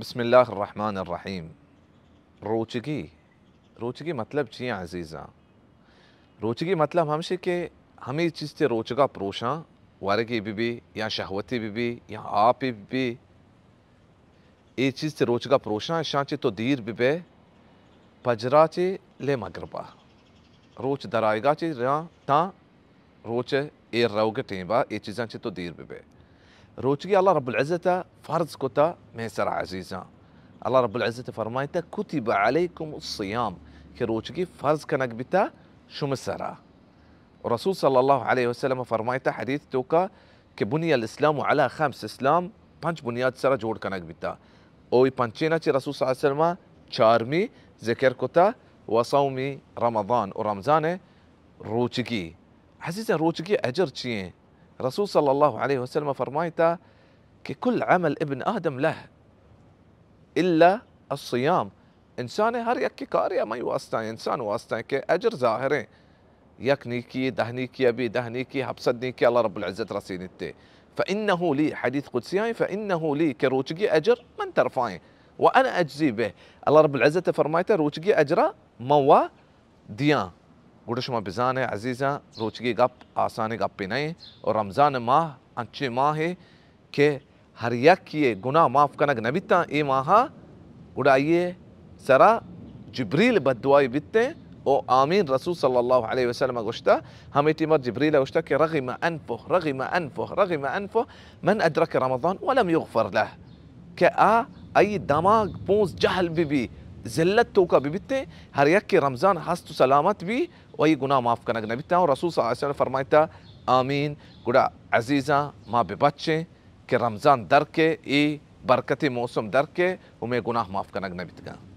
بسم اللہ الرحمن الرحیم۔ روچگی، روچگی مطلب چی ایں عزیزاں؟ روچگی مطلب ہمشی کہ ہمے چیز چہ روچگا پروشاں، ورگی بہ بی یا شہوتی بہ بی یا آپی بہ بی، اے چیز چہ روچگا پروشاں، اشاں چہ تو دیر بہ بئے، پجرا چہ لے مغربا، روچ درائیگا چہ راں تاں روچ ایر روگ ٹیمبا اے چیزاں چہ تو دیر بہ بئے۔ روچگی اللہ رب العزت ء فرض کتا مئے سرا عزیزاں۔ اللہ رب العزت فرمائتا، کتب علیکم الصیام، کہ روچگی فرض کنگ بیتا شمے سرا۔ و رسول صلی اللہ علیہ وسلم فرمائتا حدیث توکا کہ بنی الاسلام علی خمس، اسلام پنچ بنیاد سرا جوڑ کنگ بیتا۔ او ای پنچینا چہ رسول صلی اللہ علیہ وسلم چارمی ذکر کتا، و صومی رمضان، و رمضان روچگی۔ عزیزاں، روچگی اجر چی ایں؟ رسول صلی اللہ علیہ وسلم فرمائتا کہ کل عمل ابن آدم لہ الا الصیام۔ انسان ہر یک کارے ہمائی واسطہ ایں، انسان واسطہ ایں کہ اجر ظاہر ایں۔ یک نیکی، دہ نیکی ابی، دہ نیکی، ہپت سد نیکی اللہ رب العزت رسینیتے۔ فانہ لی، حدیث قدسی ایں، فانہ لی، کہ روچگی اجر من طرفا ایں۔ وانا اجزی بہ، اللہ رب العزت فرمائتا روچگی اجرا من وا دیاں۔ گڑا شما بزانے عزیزاں، روچگی گپ آسانیں گپے نہ ایں، و رمضان ماہ انچیں ماہے کہ ہر یکے گناہ معاف کنگ نہ بیتاں اے ماہا، گڑا آئی سرا جبریل بددعائی بیتیں، او آمین رسول صلی اللہ علیہ وسلم گوشتا، ہمے ٹیمر جبریل گوشتا کہ رغم انفہ، رغم انفہ، رغم انفہ، من ادرک رمضان ولم یغفر لہ، کہ آ، آئی دماغ پونز جہل بہ بی، ذلت توکا بہ بیتیں، ہر یکے رمضان ہست و سلامت بی و آئی گناہ معاف کنگ نہ بیتاں۔ و رسول صلی اللہ علیہ وسلم فرمائتا، آمین۔ گڑا عزیزاں، ما بہ بچیں کہ رمضان در کے، اے برکتی موسم در کے، و مئے گناہ معاف کنگ نہ بیتگاں۔